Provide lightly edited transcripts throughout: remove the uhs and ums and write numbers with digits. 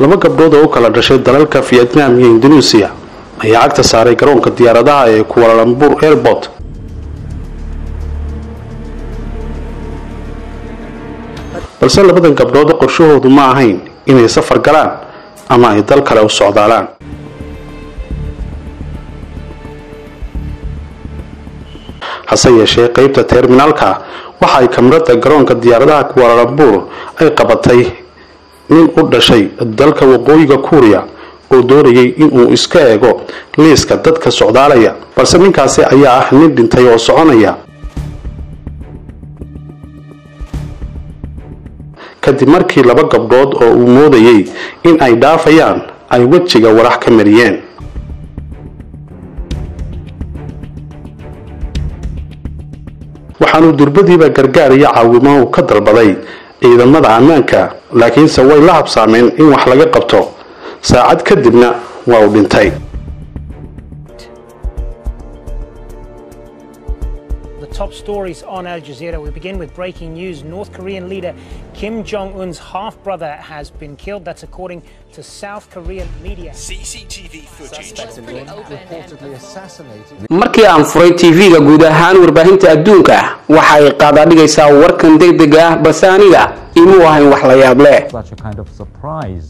Laba gabdhood oo u kala dhashay dalalka Vietnam iyo Indonesia ayaa cagta saaray garoonka diyaaradaha ee Kuala Lumpur Airport. Balse labadan gabdhood qorshahoodu ma ahayn inay safar galaan ama ay dal kale u socdaalaan. Hase yeeshee, qaybta terminalka waxa ay kamarada garoonka diyaaradaha Kuala Lumpur ay qabatay nin u dhashay dalka Waqooyiga Kuuriya oo doonayay inuu iska eego liiska dadka socdaalaya, balse ninkaasi ayaa ah nin dhintay oo soconaya, kadib markii laba gabdhood oo uu moodayay in ay dhaafayaan ay wejiga walax ka mariyeen. Waxaanuu durbadiiba gargaar iyo caawimo uu ka dalbaday ciidamada ammaanka, laakiinse way la habsaameen in wax laga qabto. Saacad kadibna waa uu dhintay. The top stories on Al Jazeera. We begin with breaking news. North Korean leader Kim Jong un's half brother has been killed. That's according to South Korean media. CCTV footage. Markii aan furay TV-ga, guud ahaan warbaahinta adduunka waxay qaadaadhigaysaa warkan degdeg ah, balse aniga imuu ahayn wax la yaab leh. Such a kind of surprise.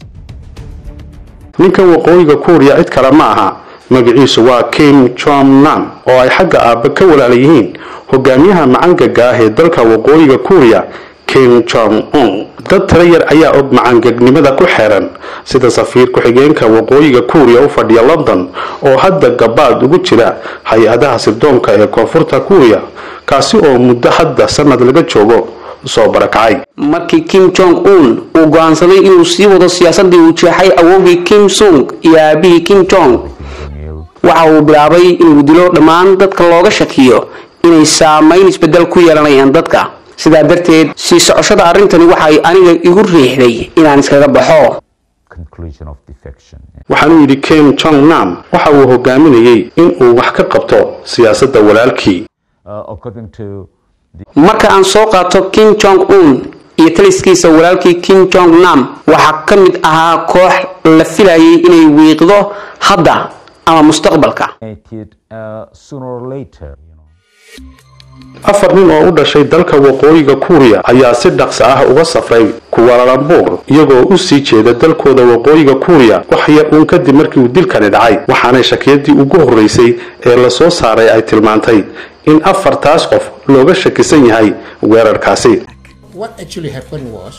Ninkan Waqooyiga Kuuriya cid kale ma aha, magaciisu waa Kim Jong Nam, oo ay xagga aabbe ka walaala yihiin hogaamiyaha macangaga ah ee dalka Waqooyiga Kuuriya, Kim Jong Un. Dad tala yar ayaa og macangagnimada ku xeeran, sida safiir ku-xigeenka Waqooyiga Kuuriya u fadhiya London oo hadda gabaad ugu jira hay-adaha sirdoonka ee Koonfurta Kuuriya, kaasi oo muddo hadda sanad laga joogo soo barakacay. Markii Kim Jong Un uu go'aansaday inuu sii wado siyaasadii uu jeexay awowgii Kim Sung iyo aabihii Kim Jong, waxa uu bilaabay inuu dilo dhammaan dadka looga shakiyo inay saamayn isbedel ku yeelanayaan dadka. Sidaa darteed, sii socoshada arrintani waxay aniga igu riixday inaan iskaga baxo. Conclusion of defection. Waxaanuu yidhi Kim Jong Nam waxa uu hogaaminayay in uu wax ka qabto siyaasadda walaalkii. According to the Marka aan soo qaato Kim Jong Un iyo taliskiisa walaalkii Kim Jong Nam, waxaa ka mid ahaa koox la filayay inay wiiqdo hadda ama mustaqbalka. Sooner or later. Afar nin oo u dhashay dalka Waqooyiga Kuuriya ayaa si dhaqso ah uga safray Kuala Lumpur iyagoo u sii jeeda dalkooda Waqooyiga Kuuriya, wax yar uun kadib markii uu dilkani dhacay. Waxaanay shakiyadii ugu horreysay ee lasoo saaray ay tilmaantay in afartaas qof looga shakisan yahay weerarkaasi. What actually happened was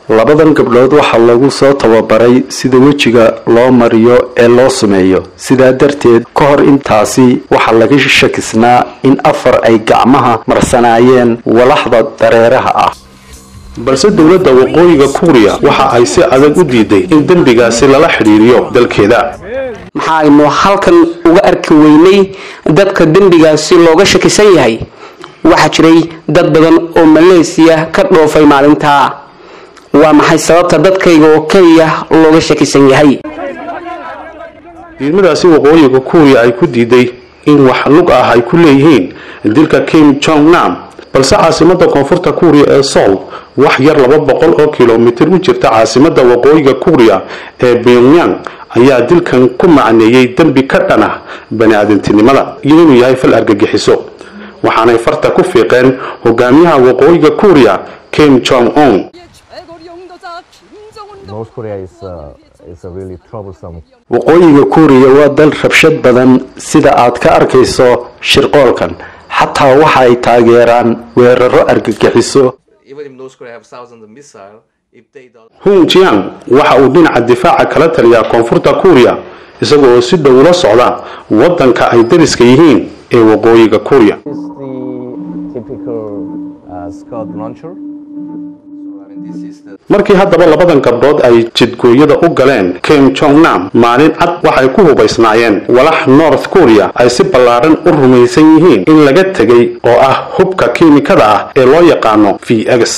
Labadan gabdhood waxaa lagu soo tababaray sida wejiga loo mariyo ee loo sameeyo. Sidaa darteed, ka hor intaasi waxaa laga shakisnaa in afar ay gacmaha marsanaayeen walaxda dareeraha ah. Balse dowladda Waqooyiga Kuuriya waxa ay si adag u diiday in dembigaasi lala xidhiiriyo dalkeeda. Maxaa aynu halkan uga arki weynay dadka dembigaasi looga shakisan yahay? Waxaa jiray dad badan oo Maleesiya ka dhoofay maalintaa. Waa maxay sababta dadkayga oo keliya looga shakisan yahay? Diidmadaasi Waqooyiga Kuuriya ay ku diiday in wax lug ah ay ku leeyihiin dilka Kim Jong Nam, balse caasimada Koonfurta Kuuriya ee Sool, wax yar 200 oo kilomitir u jirta caasimada Waqooyiga Kuuriya ee Pyongyang, ayaa dilkan ku macneeyey dembi ka dhan ah bani aadamtinimada iyo inuu yahay fal argagixiso. Waxaanay farta ku fiiqeen hogaamiyaha Waqooyiga Kuuriya, Kim Jong Un. North Korea is a really troublesome Waqooyiga Kuuriya waa dal rabshad badan, sida aad ka arkayso shirqoolkan. Xataa waxa ay taageeraan weeraro argagixiso. Even if North Korea have thousands of missiles, if they don't Hung Jiang waxa uu dhinaca difaaca kala taliyaa Koonfurta Kuuriya, isaga oo si dhow ula socda waddanka ay dariska yihiin ee Waqooyiga Kuuriya. This is the typical Scud launcher. So I mean, this is the Markii haddaba labadan gabdhood ay jidgooyada u galeen Kim Jong Nam maalin cad, waxay ku hubaysnaayeen walax North Korea ay si ballaaran u rumaysan yihiin in laga tegay, oo ah hubka kiimikada ah ee loo yaqaano VX.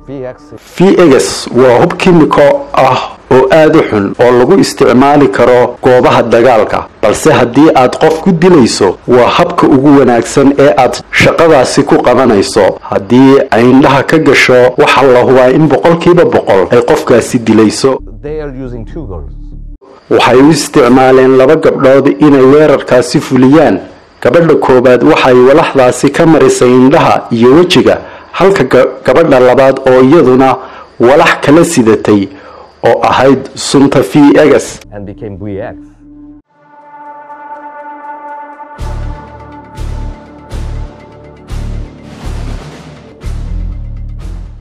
VX VX waa hub kiimiko ah oo aad u xun oo lagu isticmaali karo goobaha dagaalka, balse haddii aad qof ku dilayso waa habka ugu wanaagsan ee aad shaqadaasi ku qabanayso. Haddii ay indhaha ka gasho, waxaa la hubaa in 100% ay qofkaasi dilayso. They are using two girls. Waxay u isticmaaleen laba gabdhood inay weerarkaasi fuliyaan. Gabadha koowaad waxay walaxdaasi ka marisay indhaha iyo wejiga, halka gabadha labaad oo iyaduna walax kala sidatay oo ahayd sunta VX and became VX.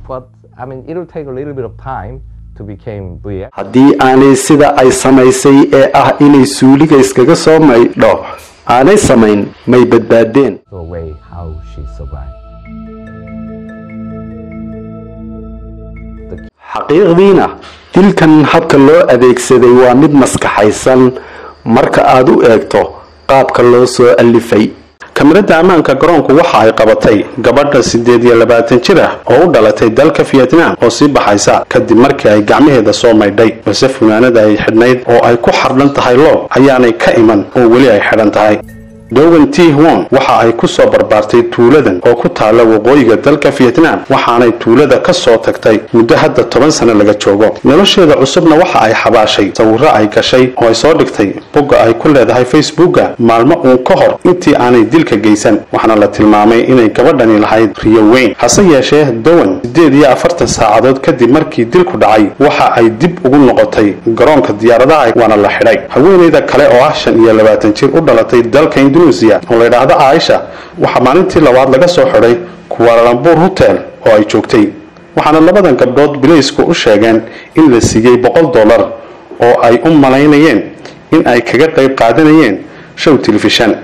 But I mean, it'll take a little bit of time to become VX. Haddii aanay sida ay samaysay ee ah inay suuliga iskaga soo maydho aanay samayn, may badbaadeen. The way how she survived. Xaqiiqdiina dilkan habka loo adeegsaday waa mid maskaxaysan marka aad u eegto qaabka loo soo alifay. Kamarada ammaanka garoonku waxa ay qabatay gabadha 28 jir ah oo u dhalatay dalka Vietnam oo sii baxaysa kadib markii ay gacmaheeda soo maydhay, balse funaanada ay xidhnayd oo ay ku xardhan tahay loob ayaanay ka iman oo weli ay xidhan tahay. Dowan T Won waxa ay ku soo barbaartay tuuladan oo ku taala waqooyiga dalka Vietnam, waxaanay tuulada ka soo tagtay muddo hadda 10 sano laga joogo. Nolosheeda cusubna waxa ay xabaashay sawirro ay gashay oo ay soo dhigtay bogga ay ku leedahay Facebooka maalmo uun ka hor intii aanay dilka geysan, waxaana la tilmaamay inay gabadhani lahayd riyo weyn. Hase yeeshee Dowan 48 saacadood kadib markii dilku dhacay waxa ay dib ugu noqotay garoonka diyaaradaha, waana la xidhay. Haweeneyda kale oo ah 25 jir u dhalatay dalka Indonesia oo la yidhaahdo Caaisha waxaa maalintii labaad laga soo xidhay Kuala Lumpur Hotel oo ay joogtay, waxaana labadan gabdhood bilaysku u sheegeen in la siiyey $100 oo ay u malaynayeen in ay kaga qayb qaadanayeen show telefishan.